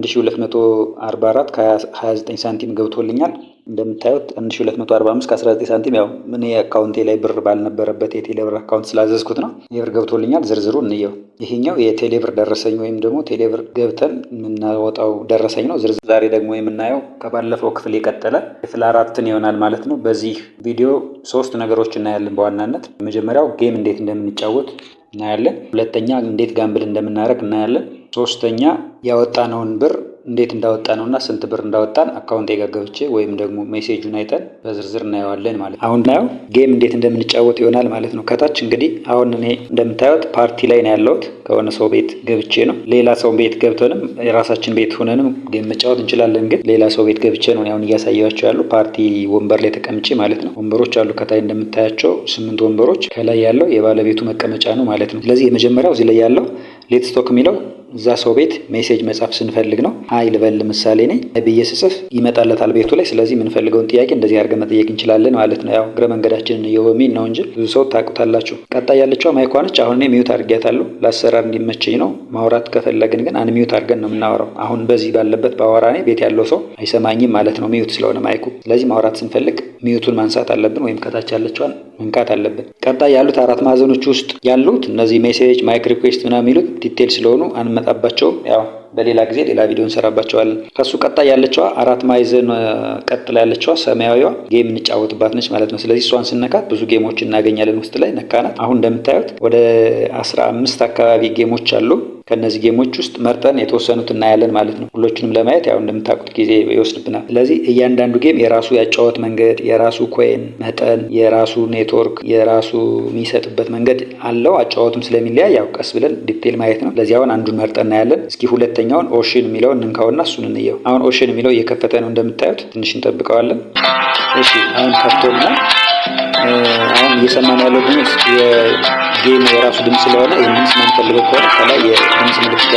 1244 ከ29 ሳንቲም ገብቶልኛል። እንደምታዩት 1245 ከ19 ሳንቲም፣ ያው እኔ account ኤ ላይ ብር ባልነበረበት የቴሌብር account ስላዘዝኩት ነው። የብር ገብቶልኛል። ዝርዝሩ እንየው። ይሄኛው የቴሌብር ደረሰኝ ወይም ደግሞ ቴሌብር ገብተን የምናወጣው ደረሰኝ ነው። ዝርዝር ዛሬ ደግሞ የምናየው ከባለፈው ክፍል የቀጠለ ክፍል አራትን ይሆናል ማለት ነው። በዚህ ቪዲዮ ሶስት ነገሮች እናያለን በዋናነት። የመጀመሪያው game እንዴት እንደምንጫወት እናያለን። ሁለተኛ እንዴት gamble እንደምናደርግ እናያለን። ሶስተኛ ያወጣነውን ብር እንዴት እንዳወጣነው እና ስንት ብር እንዳወጣን account ኤ ጋር ገብቼ ወይም ደግሞ message ኡን አይተን በዝርዝር እናየዋለን ማለት ነው። አሁን እናየው game እንዴት እንደምንጫወት ይሆናል ማለት ነው። ከታች እንግዲህ አሁን እኔ እንደምታዩት ፓርቲ ላይ ነው ያለሁት። ከሆነ ሰው ቤት ገብቼ ነው። ሌላ ሰው ቤት ገብተንም የራሳችን ቤት ሆነንም game መጫወት እንችላለን። ግን ሌላ ሰው ቤት ገብቼ ነው አሁን እያሳየኋቸው ያሉ፣ ፓርቲ ወንበር ላይ ተቀምጬ ማለት ነው። ወንበሮች አሉ ከታይ እንደምታያቸው ስምንት ወንበሮች፣ ከላይ ያለው የባለቤቱ መቀመጫ ነው ማለት ነው። ስለዚህ የመጀመሪያው እዚህ ላይ ያለው "Let's talk" የሚለው እዛ ሰው ቤት message መጻፍ ስንፈልግ ነው። "Hi" ልበል ለምሳሌ፣ እኔ ብዬ ስጽፍ ይመጣለታል ቤቱ ላይ። ስለዚህ የምንፈልገውን ጥያቄ እንደዚህ አድርገን መጠየቅ እንችላለን ማለት ነው። ያው እግረ መንገዳችንን እየው በሚል ነው እንጂ ብዙ ሰው ታውቁታላችሁ። ቀጣይ ያለችዋ mic ኳ ነች። አሁን እኔ mute አድርጊያታለሁ፣ ለአሰራር እንዲመቸኝ ነው። ማውራት ከፈለግን ግን unmute አድርገን ነው የምናወራው። አሁን በዚህ ባለበት ባወራ እኔ ቤት ያለው ሰው አይሰማኝም ማለት ነው፣ mute ስለሆነ mic ኡ። ስለዚህ ማውራት ስንፈልግ mute ኡን ማንሳት አለብን ወይም ከታች ያለችዋን መንካት አለብን። ቀጣይ ያሉት አራት ማዕዘኖች ውስጥ ያሉት እነዚህ message፣ mic request ምናምን የሚሉት detail ስለሆኑ አንመጣባቸውም። ያው በሌላ ጊዜ ሌላ ቪዲዮ እንሰራባቸዋለን። ከሱ ቀጣይ ያለችዋ አራት ማዕዘን ቀጥላ ያለችዋ ሰማያዊዋ game እንጫወትባት ነች ማለት ነው። ስለዚህ እሷን ስነካት ብዙ game ኦች እናገኛለን። ውስጥ ላይ ነካናት። አሁን እንደምታዩት ወደ 15 አካባቢ game ኦች አሉ። ከእነዚህ game ኦች ውስጥ መርጠን የተወሰኑት እናያለን ማለት ነው። ሁሎቹንም ለማየት ያው እንደምታውቁት ጊዜ ይወስድብናል። ስለዚህ እያንዳንዱ game የራሱ ያጨዋወት መንገድ፣ የራሱ coin መጠን፣ የራሱ ኔትወርክ፣ የራሱ የሚሰጥበት መንገድ አለው። አጨዋወቱም ስለሚለያይ ያው ቀስ ብለን detail ማየት ነው። ለዚህ አሁን አንዱን መርጠን እናያለን። እስኪ ሁለተኛውን Ocean የሚለውን እንንካውና እሱን እንየው። አሁን Ocean የሚለው እየከፈተ ነው እንደምታዩት፣ ትንሽ እንጠብቀዋለን። እሺ፣ አሁን ከፍቶልናል። አሁን እየሰማን ያለው ድምፅ የ game የራሱ ድምፅ ስለሆነ ይህን ድምፅ ማንፈልገው ከሆነ ከላይ የድምፅ ምልክቷ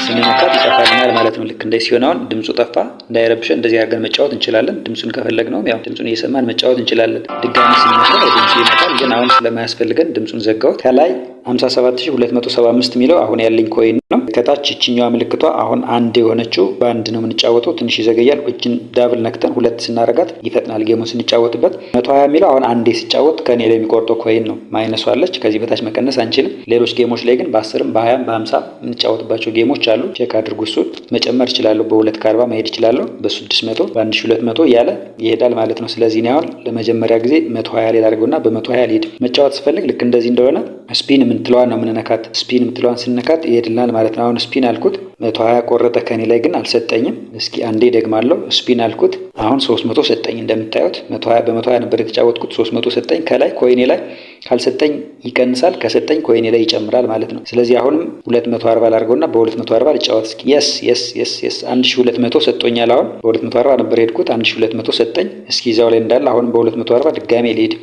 ስንነካት ይጠፋልናል ማለት ነው። ልክ እንደዚህ ሲሆን አሁን ድምፁ ጠፋ፣ እንዳይረብሸን እንደዚህ አድርገን መጫወት እንችላለን። ድምፁን ከፈለግነውም ያው ድምፁን እየሰማን መጫወት እንችላለን። ድጋሚ ስንነካው ድምፁ ይመጣል፣ ግን አሁን ስለማያስፈልገን ድምፁን ዘጋሁት። ከላይ 57275 የሚለው አሁን ያለኝ coin ነው። ከታች ይችኛዋ ምልክቷ አሁን አንድ የሆነችው በአንድ ነው የምንጫወተው። ትንሽ ይዘገያል። እችን double ነክተን ሁለት ስናረጋት ይፈጥናል game ኡን ስንጫወትበት። 120 የሚለው አሁን አንዴ ሲጫወት ከኔ ላይ የሚቆርጠው coin ነው። Minus አለች። ከዚህ በታች መቀነስ አንችልም። ሌሎች game ኦች ላይ ግን በ10ም በ20ም በ50 የምንጫወትባቸው game ኦች አሉ። Check አድርጉ። እሱን መጨመር እችላለሁ። በሁለት ከ40 መሄድ እችላለሁ። በ600፣ በ1200 እያለ ይሄዳል ማለት ነው። ስለዚህ እኔ አሁን ለመጀመሪያ ጊዜ 120 ላይ ላድርገውና በ120 ልሂድ። መጫወት ስፈልግ ልክ እንደዚህ እንደሆነ spin የምትለዋን ነው የምንነካት። Spin የምትለዋን ስንነካት ይሄድልናል ማለት ነው። አሁን spin አልኩት፣ 120 ቆረጠ ከኔ ላይ፣ ግን አልሰጠኝም። እስኪ አንዴ ደግማለሁ። Spin አልኩት፣ አሁን 300 ሰጠኝ። እንደምታዩት 120 በ120 ነበር የተጫወትኩት፣ 300 ሰጠኝ። ከላይ coin ኤ ላይ ካልሰጠኝ ይቀንሳል፣ ከሰጠኝ coin ኤ ላይ ይጨምራል ማለት ነው። ስለዚህ አሁንም 240 ላድርገውና በ240 ልጫወት እስኪ። Yes፣ 1200 ሰጦኛል። አሁን በ240 ነበር የሄድኩት፣ 1200 ሰጠኝ። እስኪ እዛው ላይ እንዳለ አሁንም በ240 ድጋሜ ልሄድ።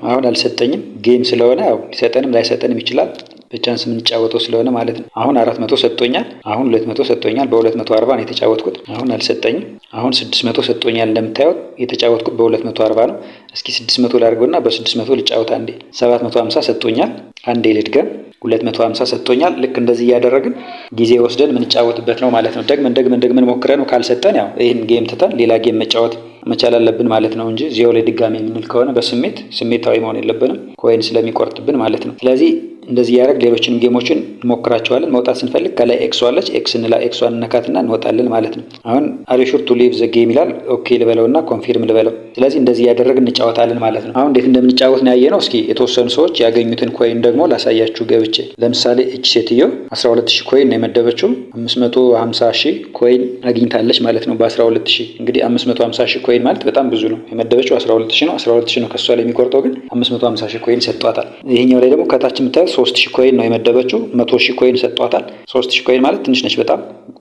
አሁን አልሰጠኝም። Game ስለሆነ ያው ሊሰጠንም ላይሰጠንም ይችላል፣ በ chance የምንጫወተው ስለሆነ ማለት ነው። አሁን 400 ሰጥቶኛል። አሁን 200 ሰጥቶኛል። በ240 ነው የተጫወትኩት። አሁን አልሰጠኝም። አሁን 600 ሰጥቶኛል። እንደምታዩት የተጫወትኩት በ240 ነው። እስኪ 600 ላድርገውና በ600 ልጫወት አንዴ። 750 ሰጥቶኛል። አንዴ ልድገም። 250 ሰጥቶኛል። ልክ እንደዚህ እያደረግን ጊዜ ወስደን የምንጫወትበት ነው ማለት ነው። ደግመን ደግመን ደግመን ሞክረን ካልሰጠን ያው ይህን game ትተን ሌላ game መጫወት መቻል አለብን ማለት ነው እንጂ እዚያው ላይ ድጋሚ የምንል ከሆነ በስሜት ስሜታዊ መሆን የለብንም፣ coin ስለሚቆርጥብን ማለት ነው። ስለዚህ እንደዚህ እያደረግ ሌሎችንም game ኦችን እንሞክራቸዋለን። መውጣት ስንፈልግ ከላይ X አለች፣ X እንላ X ኧን እንነካትና እንወጣለን ማለት ነው። አሁን "Are you sure to leave the game?" ይላል። Okay ልበለውና confirm ልበለው። ስለዚህ እንደዚህ እያደረግን እንጫወታለን ማለት ነው። አሁን እንዴት እንደምንጫወት ነው ያየነው። እስኪ የተወሰኑ ሰዎች ያገኙትን coin ደግሞ ላሳያችሁ ገብቼ። ለምሳሌ እች ሴትዮ 12 ሺህ coin ነው የመደበችው። 550 ሺህ coin አግኝታለች ማለት ነው። በ12 ሺህ እንግዲህ 550 ሺህ coin ማለት በጣም ብዙ ነው። የመደበችው 12 ሺህ ነው። 12 ሺህ ነው ከሷ ላይ የሚቆርጠው፣ ግን 550 ሺህ coin ሰጥቷታል። ይሄኛው ላይ ደግሞ ከታች የምታዩት 3 ሺህ coin ነው የመደበችው። 100 ሺህ coin ሰጥቷታል። 3 ሺህ coin ማለት ትንሽ ነች በጣም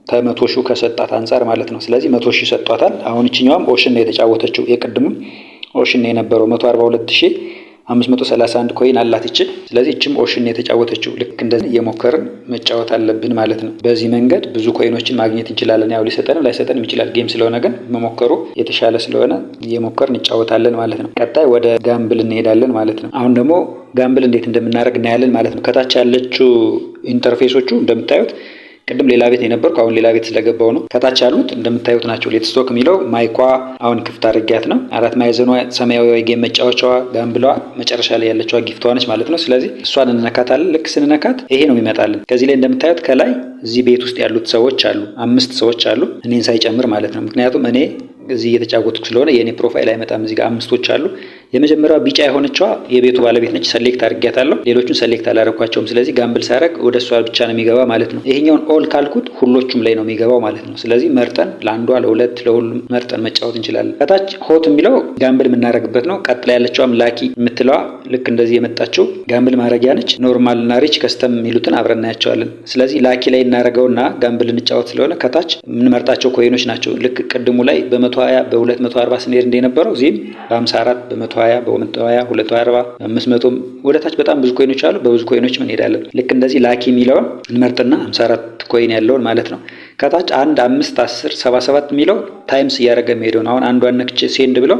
ከ100 ሺህ ከሰጣት አንጻር ማለት ነው። ስለዚህ 100 ሺህ ሰጥቷታል። አሁን ይችኛዋም Ocean ነው የተጫወተችው። የቅድሙም Ocean ነው የነበረው። 142,531 coin አላት ይች። ስለዚህ ይችም Ocean የተጫወተችው። ልክ እንደዚህ እየሞከርን መጫወት አለብን ማለት ነው። በዚህ መንገድ ብዙ coin ኦችን ማግኘት እንችላለን። ያው ሊሰጠንም ላይሰጠንም ይችላል። Game ስለሆነ ግን መሞከሩ የተሻለ ስለሆነ እየሞከርን እንጫወታለን ማለት ነው። ቀጣይ ወደ gamble እንሄዳለን ማለት ነው። አሁን ደግሞ gamble እንዴት እንደምናደርግ እናያለን ማለት ነው። ከታች ያለችው interface ኦቹ እንደምታዩት ቅድም ሌላ ቤት የነበርኩ አሁን ሌላ ቤት ስለገባው ነው። ከታች ያሉት እንደምታዩት ናቸው። Let's talk የሚለው mic ኳ አሁን ክፍት አድርጊያት ነው። አራት ማዕዘኗ ሰማያዊ game መጫወቻዋ gamble ዋ መጨረሻ ላይ ያለችዋ gift ቷ ነች ማለት ነው። ስለዚህ እሷን እንነካታለን። ልክ ስንነካት ይሄ ነው የሚመጣልን። ከዚህ ላይ እንደምታዩት ከላይ እዚህ ቤት ውስጥ ያሉት ሰዎች አሉ፣ አምስት ሰዎች አሉ፣ እኔን ሳይጨምር ማለት ነው። ምክንያቱም እኔ እዚህ እየተጫወትኩ ስለሆነ የእኔ profile አይመጣም። እዚህ ጋር አምስቶች አሉ። የመጀመሪያዋ ቢጫ የሆነችዋ የቤቱ ባለቤት ነች። Select አድርጊያታለሁ። ሌሎቹን select አላረኳቸውም። ስለዚህ gamble ሳረግ ወደ እሷ ብቻ ነው የሚገባ ማለት ነው። ይሄኛውን all ካልኩት ሁሎቹም ላይ ነው የሚገባው ማለት ነው። ስለዚህ መርጠን ለአንዷ፣ ለሁለት፣ ለሁሉም መርጠን መጫወት እንችላለን። ከታች hot የሚለው gamble የምናደርግበት ነው። ቀጥላ ያለችዋም lucky የምትለዋ ልክ እንደዚህ የመጣችው gamble ማድረጊያ ነች። Normal እና rich፣ custom የሚሉትን አብረን እናያቸዋለን። ስለዚህ lucky ላይ እናደርገውና gamble እንጫወት ስለሆነ ከታች የምንመርጣቸው coin ኦች ናቸው። ልክ ቅድሙ ላይ በ120 በ240 ስንሄድ እንደነበረው እዚህም በ54 በ120 በ120 240 500 ወደ ታች በጣም ብዙ coin ኦች አሉ። በብዙ coin ኦች እንሄዳለን። ልክ እንደዚህ lucky የሚለውን እንመርጥና 54 coin ያለውን ማለት ነው። ከታች 1 5 10 77 የሚለው times እያደረገ የሚሄደውን አሁን አንዷን ነክቼ send ብለው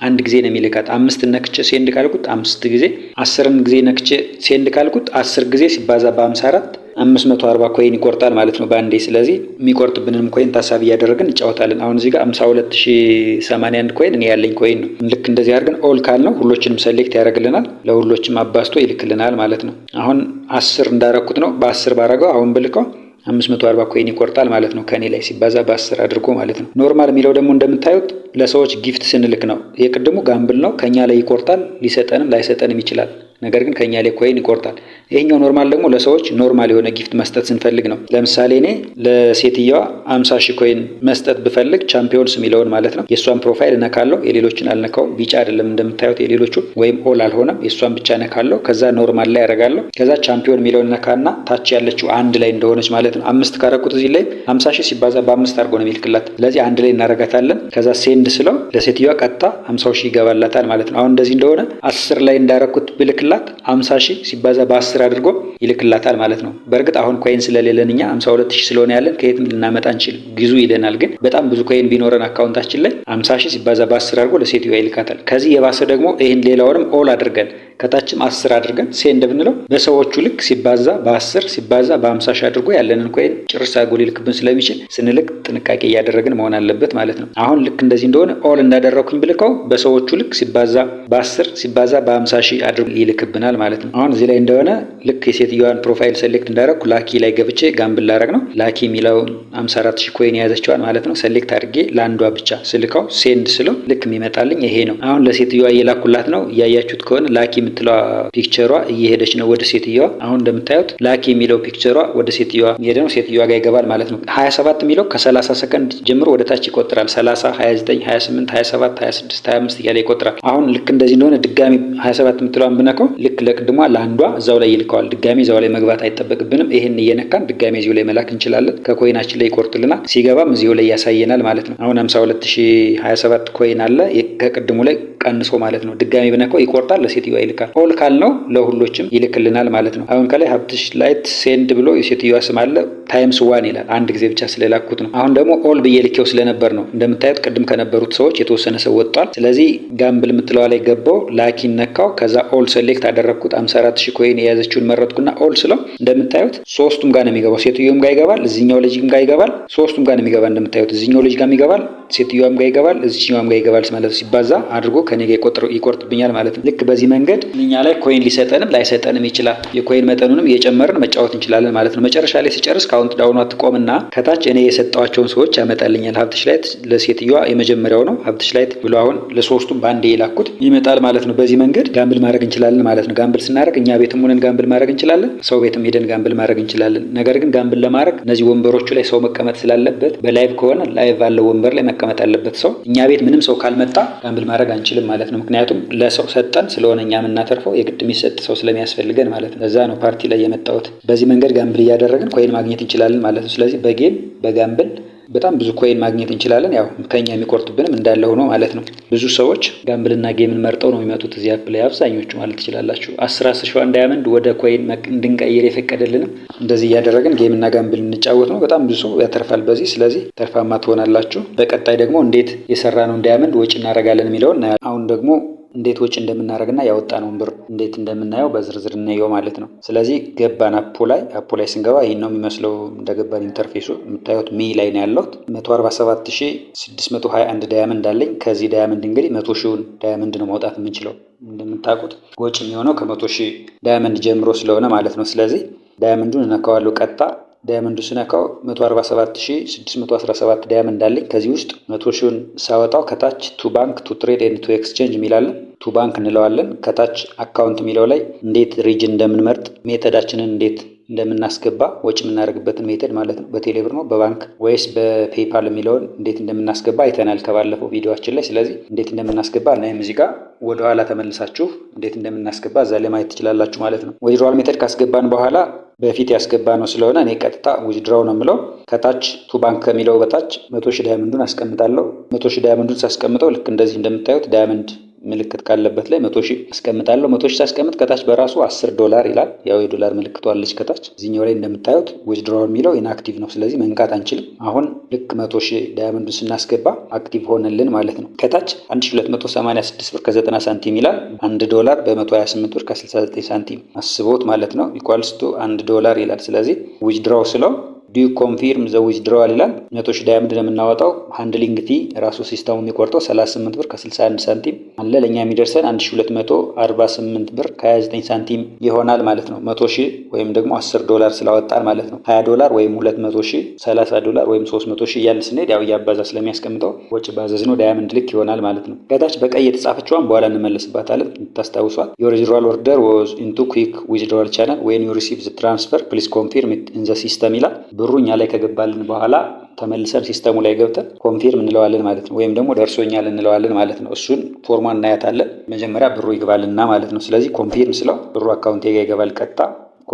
አንድ ጊዜ ነው የሚልካት። አምስት ነክቼ send ካልኩት አምስት ጊዜ፣ 10ን ጊዜ ነክቼ send ካልኩት 10 ጊዜ ሲባዛ በ54 540 coin ይቆርጣል ማለት ነው በአንዴ። ስለዚህ የሚቆርጥብንንም coin ታሳቢ እያደረግን እንጫወታለን። አሁን እዚህ ጋር 52,081 coin እኔ ያለኝ coin ነው። ልክ እንደዚህ አድርገን all ካልነው ሁሎችንም select ያደርግልናል፣ ለሁሎችም አባዝቶ ይልክልናል ማለት ነው። አሁን 10 እንዳረኩት ነው። በ10 ባረገው አሁን ብልከው 540 coin ይቆርጣል ማለት ነው፣ ከኔ ላይ ሲባዛ በ10 አድርጎ ማለት ነው። Normal የሚለው ደግሞ እንደምታዩት ለሰዎች gift ስንልክ ነው። የቅድሙ gamble ነው፣ ከኛ ላይ ይቆርጣል፣ ሊሰጠንም ላይሰጠንም ይችላል። ነገር ግን ከኛ ላይ coin ይቆርጣል። ይሄኛው normal ደግሞ ለሰዎች normal የሆነ gift መስጠት ስንፈልግ ነው። ለምሳሌ እኔ ለሴትየዋ 50 ሺህ coin መስጠት ብፈልግ champions የሚለውን ማለት ነው የእሷን profile እነካለሁ። የሌሎችን አልነካውም። ቢጫ አይደለም እንደምታዩት የሌሎቹ ወይም all አልሆነም። የእሷን ብቻ እነካለሁ። ከዛ normal ላይ ያደርጋለሁ። ከዛ ቻምፒዮን የሚለውን እነካና ታች ያለችው አንድ ላይ እንደሆነች ማለት ነው። አምስት ካረኩት እዚህ ላይ 50 ሺህ ሲባዛ በአምስት አድርጎ ነው የሚልክላት። ስለዚህ አንድ ላይ እናረጋታለን። ከዛ send ስለው ለሴትዮዋ ቀጥታ 50 ሺህ ይገባላታል ማለት ነው። አሁን እንደዚህ እንደሆነ 10 ላይ እንዳረኩት ብልክላት 50 ሺህ ሲባዛ በ10 አድርጎ ይልክላታል ማለት ነው። በእርግጥ አሁን coin ስለሌለን እኛ 52 ሺህ ስለሆነ ያለን ከየትም ልናመጣ አንችልም፣ ግዙ ይለናል። ግን በጣም ብዙ coin ቢኖረን account ኣችን ላይ 50 ሺህ ሲባዛ በ10 አድርጎ ለሴትዮዋ ይልካታል። ከዚህ የባሰ ደግሞ ይህን ሌላውንም all አድርገን ከታችም 10 አድርገን send ብንለው በሰዎቹ ልክ ሲባዛ በ10 ሲባዛ በ50 ሺህ አድርጎ ያለንን coin ጭርስ አድርጎ ሊልክብን ስለሚችል ስንልክ ጥንቃቄ እያደረግን መሆን አለበት ማለት ነው። አሁን ልክ እንደዚህ እንደሆነ all እንዳደረግኩኝ ብልከው በሰዎቹ ልክ ሲባዛ በ10 ሲባዛ በ50 ሺህ አድርጎ ይልክብናል ማለት ነው። አሁን እዚህ ላይ እንደሆነ ልክ የሴትዮዋን profile select እንዳደረግኩ lucky ላይ ገብቼ gamble ላረግ ነው። Lucky የሚለውን 54 ሺህ coin የያዘችዋን ማለት ነው select አድርጌ ለአንዷ ብቻ ስልከው send ስለው ልክ የሚመጣልኝ ይሄ ነው። አሁን ለሴትዮዋ እየላኩላት ነው። እያያችሁት ከሆነ lucky የምትለዋ picture ሯ እየሄደች ነው ወደ ሴትዮዋ። አሁን እንደምታዩት lucky የሚለው picture ሯ ወደ ሴትዮዋ እየሄደ ነው። ሴትዮዋ ጋር ይገባል ማለት ነው። 27 የሚለው ከ30 ሰከንድ ጀምሮ ወደ ታች ይቆጥራል። 30፣ 29፣ 28፣ 27፣ 26፣ 25 እያለ ይቆጥራል። አሁን ልክ እንደዚህ እንደሆነ ድጋሚ 27 የምትለዋን ብነካው ልክ ለቅድሟ ለአንዷ እዛው ላይ ይልከዋል። ድጋሚ እዛው ላይ መግባት አይጠበቅብንም። ይህን እየነካን ድጋሚ እዚሁ ላይ መላክ እንችላለን። ከ coin ኣችን ላይ ይቆርጥልናል። ሲገባም እዚሁ ላይ ያሳየናል ማለት ነው። አሁን 52,027 coin አለ ከቅድሙ ላይ ቀንሶ ማለት ነው። ድጋሚ ብነካው ይቆርጣል፣ ለሴትዮዋ ይልካል። All ካልነው ለሁሎችም ይልክልናል ማለት ነው። አሁን ከላይ ሀብትሽ ላይት send ብሎ የሴትዮዋ ስም አለ፣ times one ይላል። አንድ ጊዜ ብቻ ስለላኩት ነው። አሁን ደግሞ all ብዬ ልኬው ስለነበር ነው። እንደምታዩት ቅድም ከነበሩት ሰዎች የተወሰነ ሰው ወጥቷል። ስለዚህ gamble የምትለዋ ላይ ገባው፣ lucky ነካው። ከዛ all select አደረግኩት። 54 ሺህ coin የያዘችውን መረጥኩና all ስለው እንደምታዩት ሶስቱም ጋር ነው የሚገባው። ሴትዮዋም ጋር ይገባል፣ እዚኛው ልጅም ጋር ይገባል። ሶስቱም ጋር ነው የሚገባ። እንደምታዩት እዚኛው ልጅ ጋር ይገባል፣ ሴትዮዋም ጋር ይገባል፣ እዚኛዋም ጋር ይገባል ማለት ነው። ሲባዛ አድርጎ ከኔ ጋር ይቆርጥብኛል ማለት ነው። ልክ በዚህ መንገድ እኛ ላይ coin ሊሰጠንም ላይሰጠንም ይችላል። የ coin መጠኑንም እየጨመርን መጫወት እንችላለን ማለት ነው። መጨረሻ ላይ ሲጨርስ count down ኗ ትቆምና ከታች እኔ የሰጠዋቸውን ሰዎች ያመጣልኛል። ሀብትሽ ላይት ለሴትዮዋ የመጀመሪያው ነው። ሀብትሽ ላይት ብሎ አሁን ለሶስቱም በአንዴ የላኩት ይመጣል ማለት ነው። በዚህ መንገድ gamble ማድረግ እንችላለን ማለት ነው። Gamble ስናደርግ እኛ ቤትም ሆነን gamble ማድረግ እንችላለን፣ ሰው ቤትም ሄደን gamble ማድረግ እንችላለን። ነገር ግን gamble ለማድረግ እነዚህ ወንበሮቹ ላይ ሰው መቀመጥ ስላለበት በ live ከሆነ live ባለው ወንበር ላይ መቀመጥ አለበት ሰው። እኛ ቤት ምንም ሰው ካልመጣ gamble ማድረግ አንችልም ማለት ነው። ምክንያቱም ለሰው ሰጠን ስለሆነ እኛ የምናተርፈው የግድ የሚሰጥ ሰው ስለሚያስፈልገን ማለት ነው። ለዛ ነው ፓርቲ ላይ የመጣሁት። በዚህ መንገድ gamble እያደረግን coin ማግኘት እንችላለን ማለት ነው። ስለዚህ በ game በ gamble በጣም ብዙ coin ማግኘት እንችላለን። ያው ከኛ የሚቆርጥብንም እንዳለ ሆኖ ማለት ነው። ብዙ ሰዎች gamble ና game ን መርጠው ነው የሚመጡት እዚህ app ላይ አብዛኞቹ ማለት ትችላላችሁ። አስር አስር ሺዋን diamond ወደ coin እንድንቀይር የፈቀደልንም እንደዚህ እያደረግን game ና gamble እንጫወት ነው። በጣም ብዙ ሰው ያተርፋል በዚህ። ስለዚህ ተርፋማ ትሆናላችሁ። በቀጣይ ደግሞ እንዴት የሰራነውን diamond ወጪ እናደርጋለን የሚለውን እናያለን። አሁን ደግሞ እንዴት ወጪ እንደምናደርግና ያወጣነውን ብር እንዴት እንደምናየው በዝርዝር እናየው ማለት ነው። ስለዚህ ገባን app ኡ ላይ። App ኡ ላይ ስንገባ ይህን ነው የሚመስለው። እንደገባን interface ኡ የምታዩት me ላይ ነው ያለሁት። 147,621 diamond አለኝ። ከዚህ diamond እንግዲህ 100 ሺውን diamond ነው ማውጣት የምንችለው። እንደምታውቁት ወጪ የሚሆነው ከ100,000 diamond ጀምሮ ስለሆነ ማለት ነው። ስለዚህ diamond ኡን እነካዋለሁ ቀጥታ። Diamond ኡ ስነካው 147,617 diamond አለኝ። ከዚህ ውስጥ 100 ሺውን ሳወጣው ከታች to bank፣ to trade and to exchange የሚላለን to bank እንለዋለን። ከታች account የሚለው ላይ እንዴት region እንደምንመርጥ፣ method ኣችንን እንዴት እንደምናስገባ፣ ወጪ የምናደርግበትን method ማለት ነው። በቴሌብር ነው፣ በባንክ ወይስ በ PayPal የሚለውን እንዴት እንደምናስገባ አይተናል ከባለፈው ቪዲዮአችን ላይ። ስለዚህ እንዴት እንደምናስገባ እናይም። እዚህ ጋር ወደኋላ ተመልሳችሁ እንዴት እንደምናስገባ እዛ ላይ ማየት ትችላላችሁ ማለት ነው። Withdrawal method ካስገባን በኋላ በፊት ያስገባነው ስለሆነ እኔ ቀጥታ withdraw ነው የምለው። ከታች to bank ከሚለው በታች 100,000 diamond ኡን አስቀምጣለሁ። 100,000 diamond ኡን ሳስቀምጠው ልክ እንደዚህ እንደምታዩት diamond ምልክት ካለበት ላይ 100,000 አስቀምጣለሁ። 100,000 ሳስቀምጥ ከታች በራሱ 10 ዶላር ይላል። ያው የዶላር ምልክቱ አለች ከታች። እዚህኛው ላይ እንደምታዩት withdraw የሚለው inactive ነው። ስለዚህ መንካት አንችልም። አሁን ልክ 100,000 diamond ኡን ስናስገባ active ሆነልን ማለት ነው። ከታች 1286 ብር ከ90 ሳንቲም ይላል። 1 ዶላር በ128 ብር ከ69 ሳንቲም አስቦት ማለት ነው። Equals to 1 ዶላር ይላል። ስለዚህ withdraw ስለው "Do you confirm the withdrawal?" ይላል። 100,000 diamond ነው የምናወጣው። Handling fee ራሱ system ኡ የሚቆርጠው 38 ብር ከ61 ሳንቲም አለ። ለእኛ የሚደርሰን 1248 ብር ከ29 ሳንቲም ይሆናል ማለት ነው። 100,000 ወይም ደግሞ 10 ዶላር ስላወጣን ማለት ነው። 20 ዶላር ወይም 200,000፣ 30 ዶላር ወይም 300,000 እያልን ስንሄድ ያው እያባዛ ስለሚያስቀምጠው ወጪ ባዘዝነው diamond ልክ ይሆናል ማለት ነው። ከታች በቀይ የተጻፈችዋን በኋላ እንመለስባታለን፣ ታስታውሷል። "Your withdrawal order was into quick withdrawal channel. When you receive the transfer, please confirm it in the system" ይላል። ብሩ እኛ ላይ ከገባልን በኋላ ተመልሰን system ኡ ላይ ገብተን confirm እንለዋለን ማለት ነው። ወይም ደግሞ ደርሶኛል እንለዋለን ማለት ነው። እሱን ፎርሟን እናያታለን። መጀመሪያ ብሩ ይግባልና ማለት ነው። ስለዚህ confirm ስለው ብሩ account ኤ ጋር ይገባል። ቀጥታ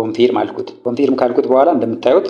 confirm አልኩት። Confirm ካልኩት በኋላ እንደምታዩት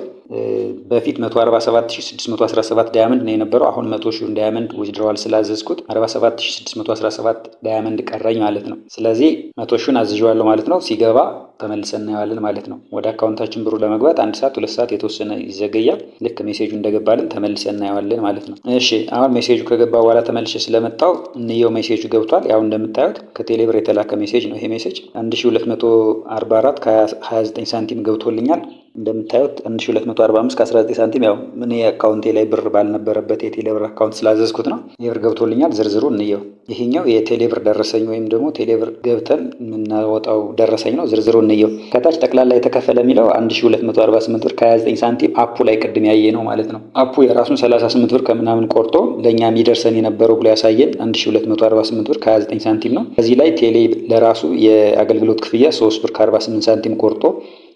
በፊት 147,617 diamond ነው የነበረው። አሁን 100 ሺውን diamond withdrawal ስላዘዝኩት 47,617 diamond ቀረኝ ማለት ነው። ስለዚህ 100 ሺውን አዝዤዋለሁ ማለት ነው። ሲገባ ተመልሰን እናየዋለን ማለት ነው። ወደ account ኣችን ብሩ ለመግባት 1 ሰዓት፣ 2 ሰዓት የተወሰነ ይዘገያል። ልክ message ኡ እንደገባልን ተመልሰን እናየዋለን ማለት ነው። እሺ፣ አሁን message ኡ ከገባ በኋላ ተመልሼ ስለመጣው እንየው። Message ኡ ገብቷል። ያው እንደምታዩት ከቴሌብር የተላከ message ነው። ይሄ message 1244 ከ29 ሳንቲም ገብቶልኛል። እንደምታዩት 1245 ከ19 ሳንቲም ያው እኔ account ኤ ላይ ብር ባልነበረበት የቴሌብር account ስላዘዝኩት ነው። ይህ ብር ገብቶልኛል። ዝርዝሩ እንየው። ይሄኛው የቴሌብር ደረሰኝ ወይም ደግሞ ቴሌብር ገብተን የምናወጣው ደረሰኝ ነው። ዝርዝሩ እንየው። ከታች ጠቅላላ የተከፈለ የሚለው 1248 ብር ከ29 ሳንቲም app ኡ ላይ ቅድም ያየነው ማለት ነው። App ኡ የራሱን 38 ብር ከምናምን ቆርጦ ለእኛ የሚደርሰን የነበረው ብሎ ያሳየን 1248 ብር ከ29 ሳንቲም ነው። ከዚህ ላይ ቴሌ ለራሱ የአገልግሎት ክፍያ 3 ብር ከ48 ሳንቲም ቆርጦ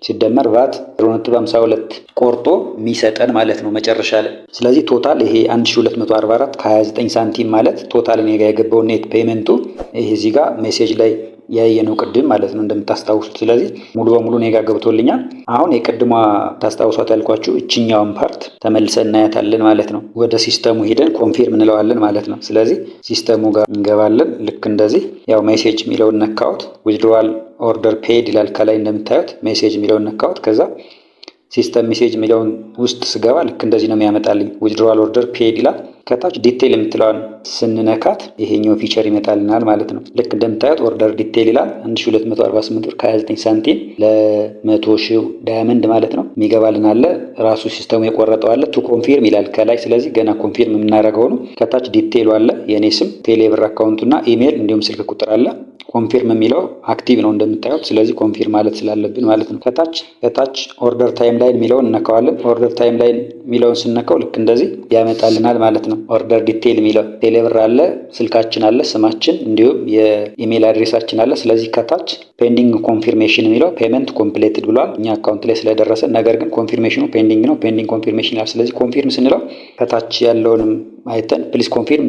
ሲደመር ቫት 0.52 ቆርጦ የሚሰጠን ማለት ነው መጨረሻ ላይ። ስለዚህ total ይሄ 1244 ከ29 ሳንቲም ማለት total እኔ ጋ የገባው net payment ኡ ይሄ እዚህ ጋር message ላይ ያየነው ቅድም ማለት ነው እንደምታስታውሱት። ስለዚህ ሙሉ በሙሉ እኔ ጋ ገብቶልኛል። አሁን የቅድሟ ታስታውሷት ያልኳችሁ እችኛውን part ተመልሰን እናያታለን ማለት ነው። ወደ system ኡ ሄደን confirm እንለዋለን ማለት ነው። ስለዚህ system ኡ ጋር እንገባለን። ልክ እንደዚህ ያው message የሚለውን ነካሁት። Withdrawal order paid ይላል ከላይ እንደምታዩት፣ message የሚለውን ነካሁት። ከዛ system message የሚለውን ውስጥ ስገባ ልክ እንደዚህ ነው የሚያመጣልኝ። Withdrawal order paid ይላል። ከታች detail የምትለዋን ስንነካት ይሄኛው feature ይመጣልናል ማለት ነው። ልክ እንደምታዩት order detail ይላል። 1248 ብር ከ29 ሳንቲም ለ100 ሺው diamond ማለት ነው የሚገባልን አለ። ራሱ system ኡ የቆረጠው አለ። To confirm ይላል ከላይ። ስለዚህ ገና confirm የምናደርገው ነው። ከታች detail ኡ አለ። የእኔ ስም፣ ቴሌብር account ኡና ኢሜይል እንዲሁም ስልክ ቁጥር አለ። Confirm የሚለው active ነው እንደምታዩት። ስለዚህ confirm ማለት ስላለብን ማለት ነው። ከታች order timeline የሚለውን እነካዋለን። Order timeline የሚለውን ስነካው ልክ እንደዚህ ያመጣልናል ማለት ነው። Order detail የሚለው ቴሌብር አለ፣ ስልካችን አለ፣ ስማችን እንዲሁም የ email address ኣችን አለ። ስለዚህ ከታች pending confirmation የሚለው payment completed ብሏል እኛ account ላይ ስለደረሰ፣ ነገር ግን confirmation ኑ pending ነው። Pending confirmation ይላል። ስለዚህ confirm ስንለው ከታች ያለውንም አይተን "Please confirm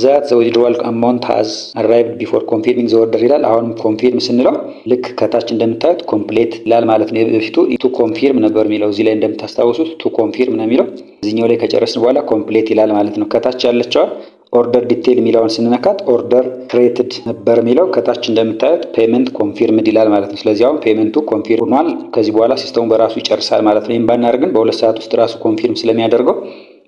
that the withdrawal amount has arrived before confirming the order" ይላል። አሁንም confirm ስንለው ልክ ከታች እንደምታዩት complete ይላል ማለት ነው። በፊቱ to confirm ነበር የሚለው፣ እዚህ ላይ እንደምታስታውሱት to confirm ነው የሚለው። እዚህኛው ላይ ከጨረስን በኋላ complete ይላል ማለት ነው። ከታች ያለችዋን order detail የሚለውን ስንነካት order created ነበር የሚለው፣ ከታች እንደምታዩት payment confirmed ይላል ማለት ነው። ስለዚህ አሁን payment ኡ confirm ሆኗል። ከዚህ በኋላ system ኡ በራሱ ይጨርሳል ማለት ነው። ይህም ባናደርግን በ2 ሰዓት ውስጥ ራሱ confirm ስለሚያደርገው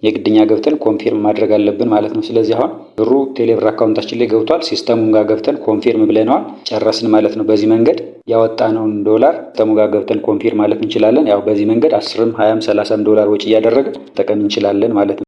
የግድ እኛ ገብተን confirm ማድረግ አለብን ማለት ነው። ስለዚህ አሁን ብሩ ቴሌብር account ኣችን ላይ ገብቷል። System ኡን ጋር ገብተን confirm ብለነዋል፣ ጨረስን ማለት ነው። በዚህ መንገድ ያወጣነውን ዶላር system ኡ ጋር ገብተን confirm ማለት እንችላለን። ያው በዚህ መንገድ 10ም 20ም 30ም ዶላር ወጪ እያደረግን መጠቀም እንችላለን ማለት ነው።